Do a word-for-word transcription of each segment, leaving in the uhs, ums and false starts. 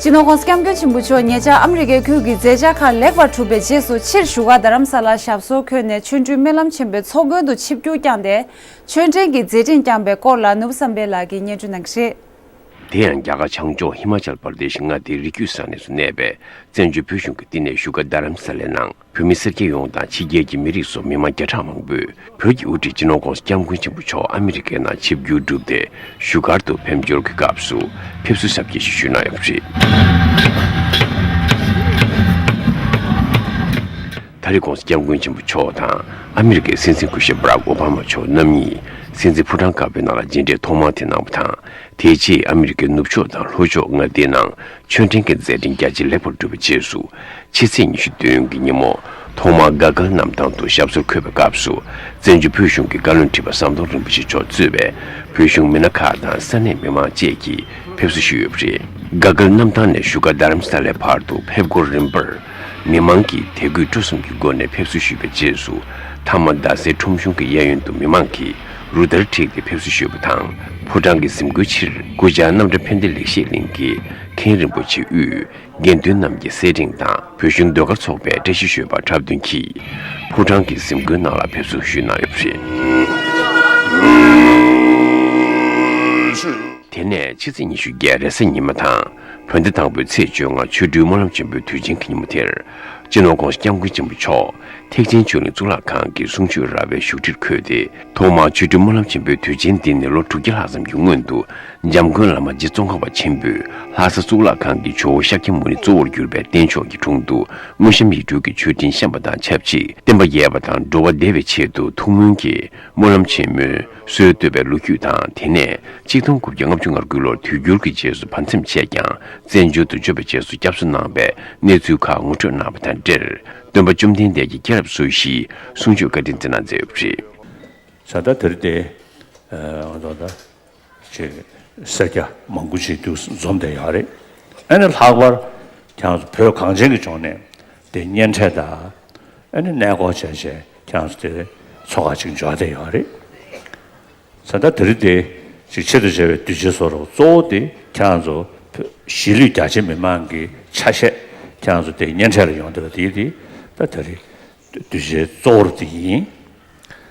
སྤྱི་ནོར་༸གོང་ས་༸སྐྱབས་མགོན་ཆེན་པོ་མཆོག་ཉེ་ཆར་ཨ་མི་རི་ཀའི་ཁུལ་གྱི་མཛད་འཆར་ཁག་ལེགས་པར་གྲུབ་པའི་རྗེས་སུ། ཕྱིར་བཞུགས་སྒར་རྡ་རམ་ས་ལར་ཞབས་སོར་འཁོད་ནས་ཆོ་འཕྲུལ་སྨོན་ལམ་ཆེན་པོའི་ཚོགས་མགོན་དུ་ཆིབས་བསྒྱུར་བསྐྱངས་ཏེ། ཆོས་འབྲེལ་གྱི་མཛད་འཕྲིན་བསྐྱངས་པའི་སྐོར་ལ་ནོར་བུ་བསམ་འཕེལ་ལགས་ཀྱིས་སྙན་སྒྲོན་གནང་གི་རེད། དེ་ཡང་རྒྱ་གར་བྱང་ཕྱོགས་ཧི་མ་ཅལ་པར་དེ་ཤི་མངའ་སྡེའི་རི་རྒྱུད་ས་གནས་སུ་གནས་པའི་བཙན་བྱོལ་བོད་གཞུང་གི་བསྟི་གནས་བཞུགས་སྒར་རྡ་རམ་ས་ལའི་ནང་། བོད་མི་སེར་སྐྱ་ཡོངས་དང་ཕྱི་རྒྱལ་གྱི་མི་རིགས་སོགས་མི་མང་བརྒྱ་ཕྲག་མང་པོས་བོད་ཀྱི་དབུ་ཁྲིད་སྤྱི་ནོར་༸གོང་ས་༸སྐྱབས་མགོན་ཆེན་པོ་མཆོག་ཨ་མི་རི་ཀའི་ནང་ཆིབས་བསྒྱུར་བསྒྲུབས་ཏེ། བཞུགས་སྒར་དུ་ཕེབས་འབྱོར་གྱི་སྐབས་སུ་ཕེབས་བསུ་ཞབས་སྐྱེལ་ཞིག་ཞུས་གནང་ཡོད་པ་རེད། ད་རེས་༸གོང་ས་༸སྐྱབས་མགོན་ཆེན་པོ་མཆོག་དང་ཨ་མི་རི་ཀའི་སྲིད་འཛིན་སྐུ་ཞབས་བྷ་རག་ཨོ་བྷ་མ་མཆོག་རྣམ་གཉིས་སྲིད་འཛིན་ཕོ་བྲང་དཀར་པོའི་ནང་ལ་མཇལ་འཕྲད་ཐོག་མ་དེ་གནང་བ་དང་། དེ་རྗེས་ཨ་མི་རི་ཀའི་ནུབ་ཕྱོགས་དང་ལྷོ་ཕྱོགས་མངའ་སྡེའི་ནང་ཆོས་འབྲེལ་གྱི་མཛད་འཕྲིན་རྒྱ་ཆེ་ལེགས་པར་གྲུབ་པའི་རྗེས་སུ། ཕྱི་ཚེས་ཉི་ཤུ་བདུན་གྱི་ཉིན་མོ། ཐོག་མར་སྒ་གལ་གནམ་ཐང་དུ་ཞབས་སོར་འཁོད་པའི་སྐབས་སུ། བཙན་བྱོལ་བོད་གཞུང་གི་བཀའ་བློན་ཁྲི་པ་ཟམ་གདོང་རིན་པོ་ཆེ་མཆོག་གཙོས་པའི་བོད་གཞུང་མི་སྣ་ཁག་དང་ས་གནས་མི་མང་བཅས་ཀྱིས་ཕེབས་བསུ་ཞུས་ཡོད་པ་རེད། སྒ་གལ་གནམ་ཐང་ནས་བཞུགས་སྒར་རྡ་རམ་ས་ལའི་བར་དུ་ཕེབས་སྒོ་རིམ་པར། མི་མང་གིས་དད་གུས་སྤྲོ་གསུམ་གྱི་སྒོ་ནས་ཕེབས་བསུ་ཞུས་པའི་རྗེས་སུ། མཐའ་མ་རྡ་སའི་ཁྲོམ་གཞུང་གི་གཡས་གཡོན་དུ་མི་མང་གིས་རུ་སྟར་བསྒྲིགས་ཏེ་ཕེབས་བསུ་ཞུས་པ་དང་། ཕོ་བྲང་གི་གཟིམ་སྒོའི་ཕྱིར་སྐུ་བཅར་རྣམ་གྲྭ་ཕན་བདེ་ལེགས་བཤད་གླིང་གི་མཁན་རིན་པོ་ཆེ་དབུས་དགེ་འདུན་རྣམས་ཀྱི་གསེར་ཕྲེང་དང་། བོད་གཞུང་ཟློས་གར་ཚོགས་པའི་བཀྲ་ཤིས་ཞོལ་པ་འཁྲབ་སྟོན་གྱིས་ཕོ་བྲང་གི་གཟིམ་སྒོའི་ནང་ལ་ཕེབས་བསུ་ཞུས་གནང་ཡོད་པ་རེད། དེ་ནས་ཕྱི་ཚེས་ཉི་ཤུ་བརྒྱད་རེས་གཟའ་ཉི་མ་དང་བོད་ཟླ་དང་པོའི་ཚེས་བཅོ་ལྔ་ཆོ་འཕྲུལ་སྨོན་ལམ་ཆེན་པོའི་དུས་ཆེན་གྱི་ཉིན་མོ་དེར། སྤྱི་ནོར་༸གོང་ས་༸སྐྱབས་མགོན་ཆེན་པོ་མཆོག་ཐེག་ཆེན་ཆོས་གླིང་གཙུག་ལག་ཁང་གི་གསུང་ཆོས་ར་བའི་བཞུགས་ཁྲིར་འཁོད་དེ། ཐོག་མར་ཆོ་འཕྲུལ་སྨོན་ལམ་ཆེན་པོའི་དུས་ཆེན་འདི་ནི་ལོ་དྲུག་བརྒྱ་ལྷག་ཙམ་གྱི་སྔོན་དུ། འཇམ་མགོན་བླ་མ་རྗེ་ཙོང་ཁ་པ་ཆེན་པོས་ལྷ་ས་གཙུག་ལག་ཁང་གི་ཇོ་བོ་ཤཱཀྱ་མུ་ནེ་གཙོ་བོར་གྱུར་པའི་རྟེན་མཆོག་གི་དྲུང་དུ། དངོས་བཤམས་ཡིག་འབྲུ་གི་མཆོད་སྤྲིན་བཤམས་པ་དང་ཆབས་ཅིག་བསྟན་པ་རྒྱས་པ་དང་འགྲོ་བ་བདེ་བའི་ཆེད་དུ་ཐུགས་སྨོན་གྱིས་སྨོན་ལམ་ཆེན་མོའི་སྲོལ་བཏོད་པའི་ལོ་རྒྱུས་དང་། དེ་ནས་ཆིག་སྟོང་དགུ་བརྒྱ་ལྔ་བཅུ་ང་དགུ་ལོར་དུས་འགྱུར་གྱི་རྗེས་སུ་བར་མཚམས་ཆད་ཀྱང་། བཙན་བྱོལ་དུ་བྱོན་པའི་རྗེས་སུ་སྐྱབས་གསོ་གནང་བའི་གནས་ཚུལ་ཁག་ངོ་སྤྲོད་གནང་བ་དང་འབྲེལ། སྟོན་པ་བཅོམ་ལྡན་འདས་ཀྱི་སྐྱེས་རབས་སོ་བཞིའི་གསུང་ཆོས་བཀའ་དྲིན་བསྩལ་གནང་མཛད་ཡོད་པ་རེད། ད་ལྟ་དེ་རིང་དེ། ང་ཚོ་ད་ཅིག་སེར་སྐྱ་མང་པོ་ཅིག་འདུ་འཛོམས་བསྡད་ཡོད་རེད། ཨ་ནི་ལྷག་པར་ཁྱེད་རང་ཚོ་བོད་གངས་ཅན་གྱི་ལྗོངས་ནས་དེ་གཉེན་འཕྲད་དང་། ཨ་ནི་གནས་སྐོར་བྱས་བྱས་ཁྱེད་རང་ཚོ་དེ་ཚོགས་ཁག་ཅིག་འབྱོར་བསྡད་ཡོད་རེད། ད་ལྟ་དེ་རིང་དེ་ཅིག་ཆེད་དུ་བྱས་པའི་དུས་ཆེན་བཟོ་འདྲ་གཙོ་བོ་དེ་ཁྱེད་རང་ཚོ་བོད་གཞིས་ལུས་རྒྱ་ཆེ་མི་མང་གི་ཆ་ཤས་ཁྱེད་རང་ཚོ་དེ་གཉེན་འཕྲད་ལ་ཡོང་བསྡད་པ་དེ་དེ་ད་དེ་རིང་དུས་ཆེན་གཙོ་བོ་དེ་ཡིན།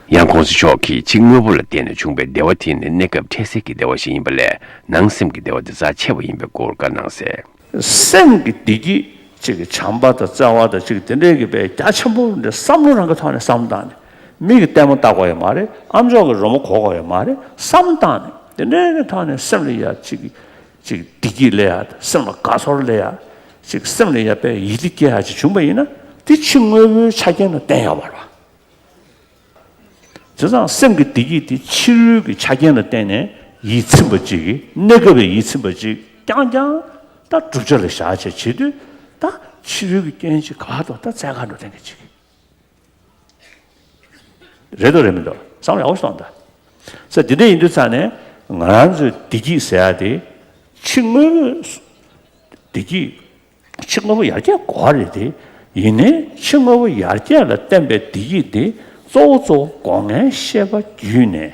ཡང་༸གོང་ས་མཆོག་གིས་ཕྱི་དངོས་པོ་ལ་བརྟེན་ནས་བྱུང་བའི་བདེ་བ་དེ་ནི་གནས་སྐབས་འཕྲལ་སེལ་གྱི་བདེ་བ་ཞིག་ཡིན་པ་ལས། ནང་སེམས་ཀྱི་བདེ་བ་དེ་རྩ་ཆེ་བ་ཡིན་པའི་སྐོར་བཀའ་གནང་གསལ། སེམས་ཀྱི་བདེ་སྐྱིད་ཅིག་གི་བྱམས་པ་དང་བརྩེ་བ་དང་ཅིག་དེ་འདྲའི་གི་དཔེ་རྒྱ་ཆེན་པོ་འདྲ་བསམ་བློ་རང་གི་ཐོག་ནས་བསམ་བློ་བཏང་ནས། མིག་གིས་ལྟད་མོ་ལྟ་དགོས་ཡོད་མ་རེད། ཨ་མཆོག་གི་རོལ་མོ་གོ་དགོས་ཡོད་མ་རེད། བསམ་བློ་བཏང་ནས་དེ་འདྲའི་གི་ཐོག་ནས་སེམས་ལ་ཡ་ཅིག་ཅིག་བདེ་སྐྱིད་སླེབས་ཡ་དང་སེམས་ལ་དགའ་ཚོར་སླེབས་ཡ། ཅིག་སེམས་ལ་ཡ་དཔེ་ཡིད་བདེ་སྐྱེ་ཡ་ཅིག་བྱུང་པ་ཡིན་ན། དེ་ཕྱི་དངོས་པོའི་ཆ་རྐྱེན་ལ་བརྟེན་ཡོད་མ་རེད་པ། བྱས་ཙང་སེམས་ཀྱི་བདེ་སྐྱིད་དེ་ཕྱི་རོལ་གྱི་ཆ་རྐྱེན་ལ་བརྟེན་ནས་ཡིད་ཚིམ་པ་ཅིག་གིས། གནས་སྐབས་ཀྱི་ཡིད་ཚིམ་པ་ཅིག་རྐྱང་རྐྱང་ད་བསྒྲུབ་བྱ་ལ་བཞག་བྱས་བྱེད་དུས། ད་ཕྱི་རོལ་གྱི་རྐྱེན་ཅིག་ག་པར་འགྲོ། ད་རྩྭ་ཁ་འགྲོ་བསྡད་མཁན་ཅིག་རེད་དོ་རེད་མི་འདུག་བསམ་བློ་ཡག་པོ་ཞིག་གཏོང་དང་། ས་འདི་འདྲ་ཡིན་དུས་ཙང་ནས་ང་རང་ཚོའི་བདེ་སྐྱིད་ཟེར་ཡ་དེ་ཕྱི་དངོས་པོའི་བདེ་སྐྱིད། ཕྱི་དངོས་པོ་ཡར་རྒྱས་དགོས་པ་རེད་དེ། ཡིན་ནའི་ཕྱི་དངོས་པོ་ཡར་རྒྱས་ལ་བརྟེན་པའི་བདེ་སྐྱིད་དེ་གཙོ་བོ་གཙོ་བོ་སྒོ་ལྔའི་ཤེས་པ་བརྒྱུད་ནས།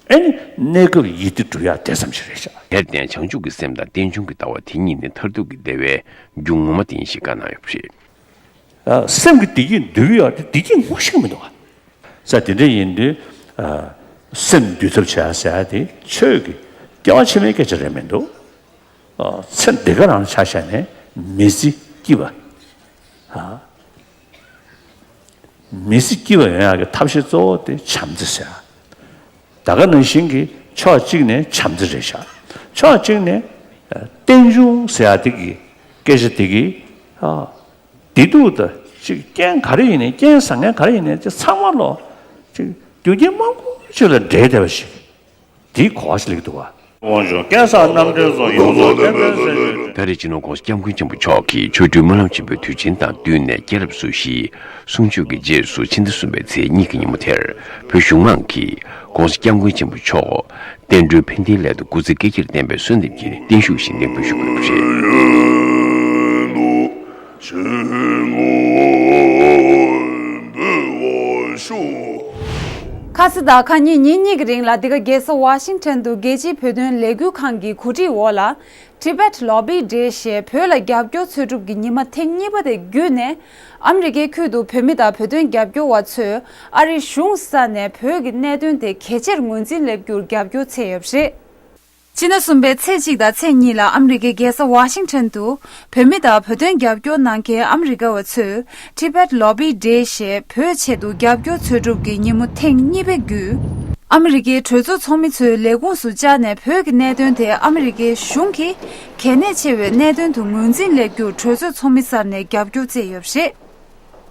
ཨ་ནི་གནས་སྐབས་ཡིད་བདེ་སྒྲུབ་ཡ་དེ་ཙམ་ཞིག་རེད་ཤག་དེར་བརྟེན་བྱང་ཆུབ་ཀྱི་སེམས་དང་རྟེན་འབྱུང་གི་ལྟ་བ་དེ་གཉིས་ནི་མཐར་ཐུག་གི་བདེ་བའི་རྒྱུ་ངོ་མ་དེ་ཡིན་ཞེས་བཀའ་གནང་ཡོད་པ་རེད། ཨ། སེམས་ཀྱི་བདེ་སྐྱིད་འདུལ་ཡག་དེ་བདེ་སྐྱིད་ངོ་ཤེས་ཀྱི་མི་འདུག་ག་ས་དེ་འདྲ་ཡིན་དུས། ཨ། སེམས་འདུལ་ཐབས་བྱེད་ཡག་ཟེར་ཡག་དེ་ཆོས་ཀྱི་སྐྱེ་བ་ཕྱི་མའི་སྐད་ཆ་རེད་མི་འདུག་ཨ། ཚེ་འདི་ག་རང་ལ་ཆ་བཞག་ནས་མི་ཚེ་སྐྱིད་པ། ཨ། མི་ཚེ་སྐྱིད་པ་ཡོང་ཡག་གི་ཐབས་ཤེས་གཙོ་བོ་དེ་བྱམས་བརྩེ་ཟེར་ཡག་ད་ག་ནང་བཞིན་གྱི་ཕྱོགས་གཅིག་ནས་བྱམས་བརྩེ་རེད་ཤག་ཕྱོགས་གཅིག་ནས། ཨ། རྟེན་འབྱུང་ཟེར་ཡག་དེ་གི་སྐད་ཆ་དེ་གིས། ཨ། བདེ་སྡུག་དང་ཅིག་རྐྱེན་ག་རེ་ཡིན་ནའི། རྐྱེན་བཟང་ངན་ག་རེ་ཡིན་ནའི་ཅིག་ཚང་མ་ལོ་ཅིག་རྒྱུ་རྐྱེན་མང་པོ་ཅིག་ལ་འབྲེལ་བསྡད་པ་ཞིག་དེའི་གོ་བ་ཞིག་སླེབས་འདུག་བ། དབང་ཕྱུག་རྒྱལ་ས་རྣམ་འདྲེན་སོགས་ཡོངས་རྫོགས་བསྟན་པའི་སྲིད་ཞུ། ད་རེས་སྤྱི་ནོར་༸གོང་ས་༸སྐྱབས་མགོན་ཆེན་པོ་མཆོག་གིས་ཆོ་འཕྲུལ་སྨོན་ལམ་ཆེན་པོའི་དུས་ཆེན་དང་བསྟུན་ནས་སྐྱེས་རབས་སོ་བཞིའི་གསུང་ཆོས་ཀྱི་རྗེས་སུ་ཕྱི་ཟླ་གསུམ་པའི་ཚེས་གཉིས་ཀྱི་ཉིན་མོ་དེར་བོད་གཞུང་མང་གིས་༸གོང་ས་༸སྐྱབས་མགོན་ཆེན་པོ་མཆོག་བསྟན་འགྲོའི་ཕན་བདེའི་སླད་དུ་སྐུ་ཚེ་བསྐལ་བརྒྱར་བརྟན་པའི་གསོལ་འདེབས་ཀྱི་བརྟན་བཞུགས་ཤིག་ནན་འབུལ་ཞུ་དགོས་པ་རེད། ཁ་སང་དང་ཁ་ཉིན་ཉིན་གཉིས་ཀྱི་རིང་ལ་འདི་ག་རྒྱལ་ས་ཝ་ཤིང་ཊོན་དུ་རྒྱལ་སྤྱིའི་བོད་དོན་ལས་འགུལ་ཁང་གི་གོ་སྒྲིག་འོག་ལ། Tibet Lobby Day ཞེས་བོད་ལ་རྒྱབ་སྐྱོར་འཚོལ་སྒྲུབ་ཀྱི་ཉི་མ་ཐེངས་གཉིས་པ་དེ་བརྒྱུད་ནས། ཨ་མི་རི་ཀའི་ཁུལ་དུ་བོད་མི་དང་བོད་དོན་རྒྱབ་སྐྱོར་བ་ཚོས་ཨ་རིའི་གཞུང་ས་ནས་བོད་ཀྱི་གནད་དོན་དེ་གལ་ཆེར་ངོས་འཛིན་སླེབས་རྒྱུར་རྒྱབ་སྐྱོར་བྱས་ཡོད་པ་རེད། ཕྱི་ཟླ་གསུམ་པའི་ཚེས་གཅིག་དང་ཚེས་གཉིས་ལ་ཨ་མི་རི་ཀའི་རྒྱལ་ས་ཝ་ཤིང་ཊོན་དུ་བོད་མི་དང་བོད་དོན་རྒྱབ་སྐྱོར་གནང་མཁན་ཨ་མི་རི་ཀ་བ་ཚོས་Tibet Lobby Day ཞེས་བོད་ཆེད་དུ་རྒྱབ་སྐྱོར་འཚོལ་སྒྲུབ་ཀྱི་ཉིན་མོ་ཐེངས་གཉིས་པའི་བརྒྱུད། ཨ་མི་རི་ཀའི་གྲོས་ཚོགས་ཚོགས་མི་ཚོའི་ལས་ཁུངས་སུ་བཅར་ནས་བོད་ཀྱི་གནད་དོན་དེ་ཨ་མི་རི་ཀའི་གཞུང་གིས་གལ་གནད་ཆེ་བའི་གནད་དོན་དུ་ངོས་འཛིན་སླེབས་རྒྱུར་གྲོས་ཚོགས་ཚོགས་མི་གསར་ནས་རྒྱབ་སྐྱོར་བྱས་ཡོད་པ་རེད།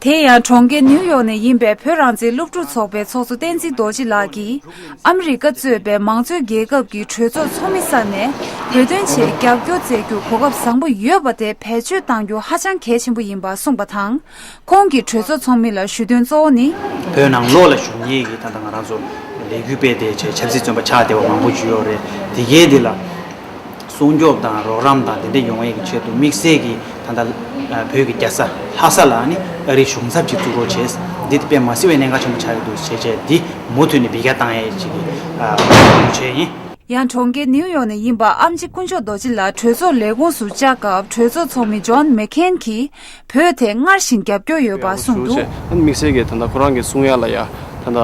དེ་ཡང་གྲོང་ཁྱེར་ནིའུ་ཡོག་ནས་ཡིན་པའི་བོད་རང་བཙན་སློབ་ཕྲུག་ཚོགས་པའི་ཚོགས་གཙོ་བསྟན་འཛིན་རྡོ་རྗེ་ལགས་ཀྱིས་ཨ་མི་རི་ཀ་གཙོས་པའི་མང་གཙོའི་རྒྱལ་ཁབ་ཀྱི་གྲོས་ཚོགས་ཚོགས་མི་གསར་ནས་བོད་དོན་ཆེད་རྒྱབ་སྐྱོར་བྱེད་རྒྱུ་གོ་སྐབས་བཟང་པོ་ཡོད་པ་དེ་བེད་སྤྱོད་གཏང་རྒྱུ་ཧ་ཅང་གལ་ཆེན་པོ་ཡིན་པ་གསུངས་པ་དང་། ཁོང་གིས་གྲོས་ཚོགས་ཚོགས་མི་ལ་ཞུ་དོན་གཙོ་བོ་ནི། བོད་ནང་ལོགས་ལ་བཞུགས་མཁན་གྱི་ད་ལྟ་ང་རང་ཚོ་ལས་འགུལ་སྤེལ་ཏེ་བྱས་ཆབ་སྲིད་བཙོན་པ་ཆགས་བསྡད་པ་མང་པོ་ཅིག་ཡོད་རེད། དེ་གའི་འདི་ལ་སྲུང་སྐྱོབ་དང་རོགས་རམ་དང་དེ་འདྲ་ཡོང་ཡས་ཀྱི་ཆེད་དུ་དམིགས་བསལ་གྱི་ད་ལྟ་བོད་ཀྱི་རྒྱལ་ས་ལྷ་ས་ལ་ནི་ཨ་རིའི་གཞུང་ཚབ་ཅིག་བཙུགས་རོགས་བྱས། འདི་དཔེ་མ་སྲིད་པའི་གནད་འགག་ཆེན་པོ་ཆགས་ཡོད་འདུག་བྱས་བྱས་འདི་མུ་མཐུད་ནས་འབུད་རྒྱག་བཏང་ཡས་ཅིག་གི་ཨ་ཞུ་བྱས་ཡིན། ཡང་གྲོང་ཁྱེར་ནིའུ་ཡོག་ནས་ཡིན་པ་ཨེམ་ཆི་དཀོན་མཆོག་རྡོ་རྗེ་ལགས་གྲོས་ཚོགས་ལས་ཁུངས་སུ་བཅར་སྐབས་གྲོས་ཚོགས་ཚོགས་མི་ཇོན་མེག་ཁེན་གྱིས་བོད་དེ་སྔར་བཞིན་རྒྱབ་སྐྱོར་ཡོད་པ་གསུངས་འདུག། ཨ་ནི་དམིགས་བསལ་གྱིས་ད་ལྟ་ཁོ་རང་གིས་གསུང་ཡ་ལ་ཡ་ད་ལྟ་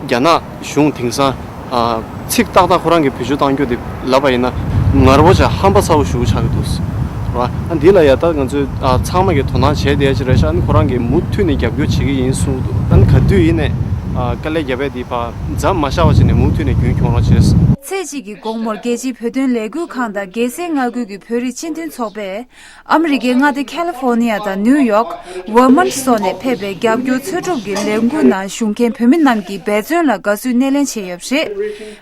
རྒྱ་ནག་གཞུང་དེང་སང་ཨ་ཚིག་ཏག་ཏག་ཁོ་རང་གིས་བེད་སྤྱོད་གཏང་རྒྱུ་དེ་ལབ་པ་ཡིན་ན་ངར་པོ་བྱས་ཧམ་པ་ཚ་བོ་ཞེ་པོ་ཆགས་ཀྱི་འདུག་ར། ཨ་འདི་ལ་ཡ་ད་ང་ཚོས་ཨ་ཚང་མ་གིས་དོ་སྣང་བྱས་བསྡད་ཡ་ཅིག་རེད་ཤག། ཨ་ནི་ཁོ་རང་གིས་མུ་མཐུད་ནས་རྒྱབ་སྐྱོར་བྱེད་ཀྱི་ཡིན་གསུངས་འདུག། ཨ་ནི་ག་དུས་ཡིན་ནས་ཨ་དཀའ་ལས་རྒྱབ་ཡ་དེ་ཕར་མཚམས་མ་བཞག་པ་བྱས་ནས་མུ་མཐུད་ནས་རྒྱུན་འཁྱོངས་རོགས་བྱས། ཚེས་གཅིག་གི་དགོང་མོར་རྒྱལ་སྤྱིའི་བོད་དོན་ལས་འགུལ་ཁང་དང་རྒྱལ་སའི་མངའ་ཁུལ་གྱི་བོད་རིགས་སྤྱི་མཐུན་ཚོགས་པས། ཨ་མི་རི་ཀའི་མངའ་སྡེ་ཁ་ལི་ཧྥོར་ནི་ཡ་དང་ནིའུ་ཡོག་ཝར་མོན་ཊི་སོགས་ནས་ཕེབས་པའི་རྒྱབ་སྐྱོར་འཚོལ་སྒྲུབ་ཀྱི་ལས་འགུལ་ནང་ཞུགས་མཁན་བོད་མི་རྣམས་ཀྱིས་འབད་བརྩོན་ལ་དགའ་བསུའི་སྣེ་ལེན་བྱས་ཡོད་པ་རེད།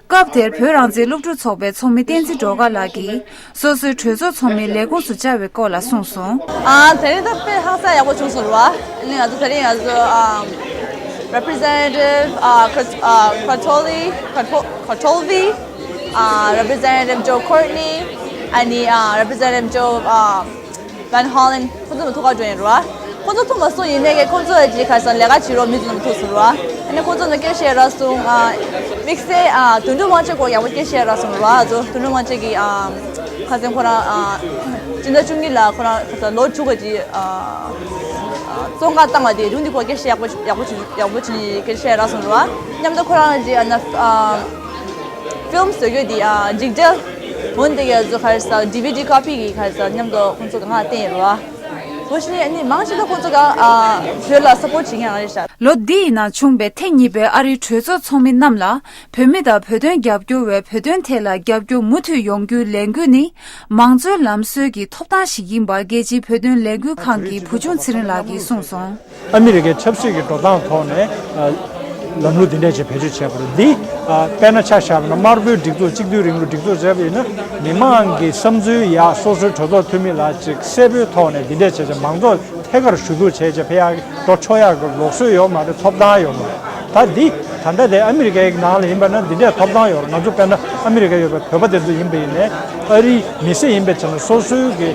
སྐབས་དེར་བོད་རང་བཙན་སློབ་ཕྲུག་ཚོགས་པའི་ཚོགས་མི་བསྟན་འཛིན་སྒྲོལ་དཀར་ལགས་ཀྱིས་སོ་སོའི་གྲོས་ཚོགས་ཚོགས་མིའི་ལས་ཁུངས་སུ་བཅར་བའི་སྐོར་ལ་གསུངས་སོང་། ཨ་དེ་རིང་ད་དཔེ་ཧང་སང་ཡག་པོ་བྱུང་སོང་རེད་བ། ཨ་ནི་ང་ཚོ་དེ་རིང་ང་ཚོ་ཨ་Representative ཨ་Krat- ཨ་Kratoli Krato- Kratolvi ཨ་Representative Joe Courtney ཨ་ནི་ཨ་Representative Joe ཨ་Van Hollen ཁོང་ཚོ་མ་ཐུག་ག་འགྲོ་ཡིན་རེད་བ། ཁོང་ཚོ་ཐུག་མ་སོང་ཡིན་ནའི་ཁོང་ཚོ་ཀྱི་ཁ་སང་ལས་ཀ་བྱེད་རོགས་མི་ཚོ་མ་ཐུག་སོང་རེད་བ། ཨ་ནི་ཁོང་ཚོ་ནས་སྐད་བཤད་རག་སོང་། ཨ་དམིགས་བསལ་ཨ་དོན་གྲུབ་དབང་ཆེན་སྐོར་ཡག་པོ་སྐད་བཤད་རག་སོང་རེད་བ། ཨ་ཚོ་དོན་གྲུབ་དབང་ཆེན་གྱི་ཨ་ཁ་སང་ཁོ་རང་ཨ་སྤྱི་ཟླ་བཅུ་གཉིས་ལ་ཁོ་རང་ཁ་སང་ལོ་དྲུག་གི་ཨ་བཙོན་ཁང་བཏང་བ་དེ་རུང་དེ་སྐོར་སྐད་བཤད་ཡག་པོ་ཡག་པོ་ཡག་པོ་ཅིག་སྐད་བཤད་རག་སོང་རེད་བ། མཉམ་དུ་ཁོ་རང་གི་ཨ་ན་ཨ་ཕིལམ་བཟོ་རྒྱུ་དེ་ཨ་འཇིགས་བྲལ་འོན་ཏེ་ག་ཚོད་ག་རེ་ཟ་ཌི་ཝི་ཌི་ཀོ་པི་གི་ག་རེ་ཟ་མཉམ་དུ་ཁོང་ཚོ་གང་ག་བསྟན་ཡོད་རེད་བ། འོ་ཤི་ནི་ཨ་ནི་མང་ཆེ་ད་ཁོང་ཚོ་ག་ཨ་བོད་ལ་སབ་པོར་བྱེད་མཁན་རེད་ཤག། ལོ་འདི་ཡི་ནང་བྱུང་བའི་ཐེངས་གཉིས་པའི་ཨ་རིའི་གྲོས་ཚོགས་ཚོགས་མི་རྣམས་ལ་བོད་མི་དང་བོད་དོན་རྒྱབ་སྐྱོར་བས་བོད་དོན་ཐད་ལ་རྒྱབ་སྐྱོར་མུ་མཐུད་ཡོང་རྒྱུའི་ལས་འགུལ་ནི་མང་གཙོའི་ལམ་སྲོལ་གྱི་ཐོབ་ཐང་ཞིག་ཡིན་པ་རྒྱལ་སྤྱིའི་བོད་དོན་ལས་འགུལ་ཁང་གི་བུ་ཆུང་ཚེ་རིང་ལགས་ཀྱིས་གསུངས་སོང་། ཨ་མི་རི་ཀའི་ཆབ་སྲིད་ཀྱི་འགྲོ་སྟངས་ཐོག་ནས་ཨ་ལམ་ལུགས་འདི་འདྲས་ཅིག་བེད་སྤྱོད་བྱས་པ་རེད། འདི་ཨ་དཔེར་ན་ཆ་བཞག་པ་ན་དམར་པོའི་སྒྲིག་འཛུགས་གཅིག་སྡུད་རིང་ལུགས་སྒྲིག་འཛུགས་བྱས་པ་ཡིན་ན་མི་མང་གི་བསམ་ཚུལ་ཡག་སོ་སོའི་གྲོས་ཚོགས་འཐུས་མི་ལ་ཅིག་གསལ་པོའི་ཐོག་ནས་འདི་འདྲས་བྱས་བྱས་མང་ཚོགས་ཐད་ཀར་ཞུ་གཏུག་བྱས་བྱས་ཕེབས་ཡག་འགྲོ་ཆོག་ཡག་གི་ལུགས་སྲོལ་ཡོད་མ་རེད། ཐོབ་ཐང་ཡོད་མ་རེད། ད་འདི་ད་ལྟ་དེ་ཨ་མི་རི་ཀའི་ནང་ལ་ཡིན་པ་ན་འདི་འདྲས་ཐོབ་ཐང་ཡོད་རེད། ང་ཚོ་དཔེར་ན་ཨ་མི་རི་ཀ་ཡོད་པའི་བོད་པ་དེ་ཚོ་ཡིན་པ་ཡིན་ནའི་ཨ་རིའི་མི་སེར་ཡིན་པའི་ཆ་ནས་སོ་སོའི་གི་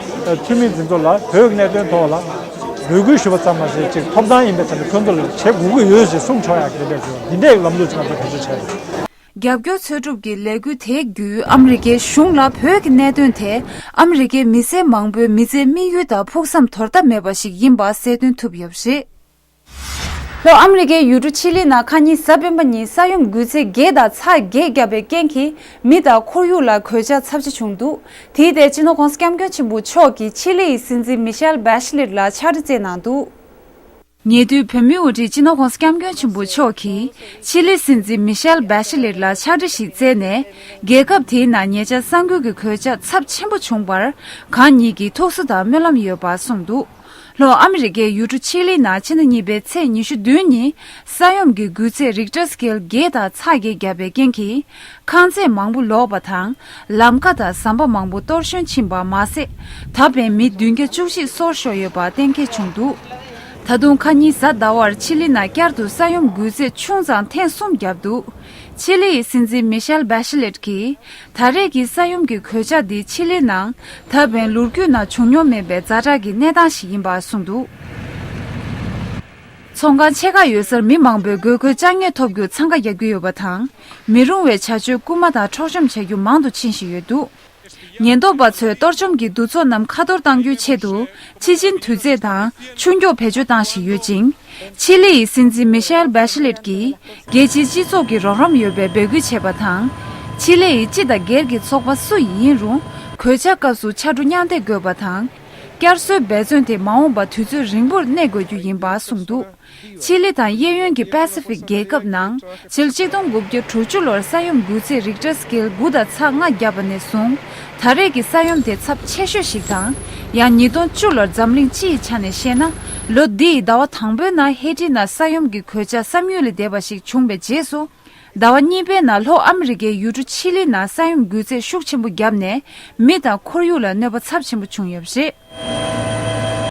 འཐུས་མི་དེ་ཚོ་ལ་བོད་ཀྱི་གནད་དོན་ཐོག་ལ། འབོད་སྐུལ་ཞུ་བ་ཙམ་མ་ཟད་ཅིག་ཐོབ་ཐང་ཡིན་པའི་ཆ་ནས་ཁོང་ཚོ་ལ་བྱེད་དགོས་ཀྱི་ཡོད་ཅེས་གསུངས་ཆོག་ཡག་གི་འདྲ་བྱུང་འདི་འདྲའི་ལམ་ལུགས་ཅིག་ང་ཚོ་བེད་སྤྱོད་བྱས་རེད། རྒྱབ་སྐྱོར་འཚོལ་སྒྲུབ་ཀྱི་ལས་འགུལ་དེའི་བརྒྱུད་ཨ་མི་རི་ཀའི་གཞུང་ལ་བོད་ཀྱི་གནད་དོན་དེ་ཨ་མི་རི་ཀའི་མི་སེར་མང་པོའི་མི་ཚེའི་དམིགས་ཡུལ་དང་ཕུགས་བསམ་དོར་ཐབས་མེད་པ་ཞིག་ཡིན་པ་གསལ་སྟོན་ཐུབ་ཡོད་པ་རེད། ལྷོ་ཨ་མི་རི་ཀའི་ཡུལ་གྲུ་ཆི་ལི་ནང་ཁ་ཉིན་གཟའ་སྤེན་པ་ཉིན་ས་ཡོམ་འགུལ་ཚད་བརྒྱད་དང་ཚེག་བརྒྱད་བརྒྱབ་པའི་རྐྱེན་གྱིས་མི་དང་ཁོར་ཡུག་ལ་གོད་ཆག་ཚབས་ཆེ་བྱུང་འདུག། དེའི་ཐད་སྤྱི་ནོར་༸གོང་ས་༸སྐྱབས་མགོན་ཆེན་པོ་མཆོག་གིས་ཆི་ལི་ཡི་སྲིད་འཛིན་མི་ཤེལ་བྷེ་ཤི་ལེད་ལ་ཕྱག་བྲིས་བསྩལ་གནང་འདུག། ཉེ་དུས་བོད་མིའི་དབུ་ཁྲིད་སྤྱི་ནོར་༸གོང་ས་༸སྐྱབས་མགོན་ཆེན་པོ་མཆོག་གིས་ཆི་ལི་སྲིད་འཛིན་མི་ཤེལ་བྷེ་ཤི་ལེད་ལ་ཕྱག་བྲིས་ཤིག་བསྩལ་ནས། རྒྱལ་ཁབ་དེའི་ནང་ཉེ་ཆར་ས་འགུལ་གྱི་གོད་ཆག་ཚབས་ཆེན་པོ་བྱུང་བར་གང་ཉིད་ཀྱིས་ཐུགས་གསོ་དང་སྨོན་ལམ་ཡོད་པ་གསུངས་འདུག། ལྷོ་ཨ་མི་རི་ཀའི་ཡུལ་གྲུ་ཆི་ལི་ནང་ཕྱི་ཟླ་གཉིས་པའི་ཚེས་ཉི་ཤུ་བདུན་ཉིན་ས་ཡོམ་གྱི་འགུལ་ཚད་རིག་ཊར་སི་ཀེལ་བརྒྱད་དང་ཚེག་བརྒྱད་བརྒྱབ་པའི་རྐྱེན་གྱིས། ཁང་བརྩེགས་མང་པོ་ལོག་པ་དང་། ལམ་ཁ་དང་ཟམ་པ་མང་པོ་གཏོར་བཤོལ་ཕྱིན་པ་མ་ཟད། ད་ཕན་མི་བདུན་བརྒྱ་བཅུ་བཞི་སྲོག་ཤོར་ཡོད་པ་གཏན་འཁེལ་བྱུང་འདུག། ད་དུང་ཁ་ཉིན་གཟའ་ཟླ་བར་ཆི་ལི་ནང་བསྐྱར་དུ་ས་ཡོམ་འགུལ་ཚད་ཆུང་ཙང་ཐེངས་གསུམ་བརྒྱབ་འདུག། ཆི་ལི་ཡི་སྲིད་འཛིན་མི་ཤེལ་བྷེ་ཤི་ལེད་ཀྱིས། ད་རེས་ཀྱི་ས་ཡོམ་གྱི་གོད་ཆག་འདི་ཆི་ལི་ནང་ད་ཕན་ལོ་རྒྱུས་ནང་བྱུང་མྱོང་མེད་པའི་ཛ་དྲག་གི་གནས་སྟངས་ཤིག་ཡིན་པ་གསུངས་འདུག། ཚོང་ཁང་ཆེ་ཁག་ཡོད་སར་མི་མང་པོས་དགོས་མཁོའི་ཅ་དངོས་ཐོབ་རྒྱུར་འཚང་ཁ་རྒྱག་གི་ཡོད་པ་དང་། མི་རུང་བའི་བྱ་སྤྱོད་རྐུན་མ་དང་འཕྲོག་བཅོམ་བྱ་རྒྱུ་མང་དུ་ཕྱིན་བཞིན་ཡོད་འདུག་ཉེན་རྟོག་པ་ཚོས་གཏོར་བཅོམ་གྱི་འདུ་ཚོགས་རྣམས་ཁ་གཏོར་གཏང་རྒྱུའི་ཆེད་དུ། ཕྱི་ཕྱིན་དུས་ཚོད་དང་ཆུ་མགྱོགས་བེད་སྤྱོད་བཏང་བཞིན་ཡོད་ཅིང་། ཆི་ལི་ཡི་སྲིད་འཛིན་མི་ཤེལ་བྷ་ཤི་ལེད་ཀྱིས། རྒྱལ་སྤྱིའི་སྤྱི་ཚོགས་ཀྱི་རོགས་རམ་ཡོད་པའི་འབོད་སྐུལ་བྱས་པ་དང་། ཆི་ལི་ཡི་སྤྱི་དང་སྒེར་གྱི་ཚོགས་པ་སུ་ཡིན་རུང་། གོད་ཆག་སྐབས་སུ་ཕྱར་གྲུ་མཉམ་འདེགས་དགོས་པ་དང་། བསྐྱར་གསོའི་འབད་བརྩོན་དེ་མ་འོངས་པར་དུས་ཚོད་རིང་པོར་གནས་དགོས་རྒྱུ་ཡིན་པ་གསུངས་འདུག་ཆི་ལི་དང་གཡས་གཡོན་གྱི་པ་སི་ཕིག་རྒྱལ་ཁབ་ནང་ཕྱི་ལོ་ཆིག་སྟོང་དགུ་བརྒྱ་དྲུག་ཅུ་ལོར་ས་ཡོམ་འགུལ་ཚད་རིག་ཊར་སི་ཀེལ་དགུ་དང་ཚེག་ལྔ་བརྒྱབ་པ་ནས་བཟུང་། ད་རེས་ཀྱི་ས་ཡོམ་དེ་ཚབས་ཆེ་ཤོས་ཤིག་དང་། ཡང་ཉིས་སྟོང་བཅུ་ལོར་འཛམ་གླིང་སྤྱི་ཡི་ཆ་ནས་བཤད་ན། ལོ་འདིའི་ཟླ་བ་དང་པོའི་ནང་ཧེ་ཊི་ནང་ས་ཡོམ་གྱི་གོད་ཆག་བསམ་ཡུལ་ལས་འདས་པ་ཞིག་བྱུང་བའི་རྗེས་སུ། ཟླ་བ་གཉིས་པའི་ནང་ལྷོ་ཨ་མི་རི་ཀའི་ཡུལ་གྲུ་ཆི་ལི་ནང་ས་ཡོམ་འགུལ་ཚད་ཤུགས་ཆེན་པོ་བརྒྱབ་ནས། མི་དང་ཁོར་ཡུག་ལ་གནོད་པ་ཚབས་ཆེན་པོ་བྱུང་ཡོད་པ་རེད།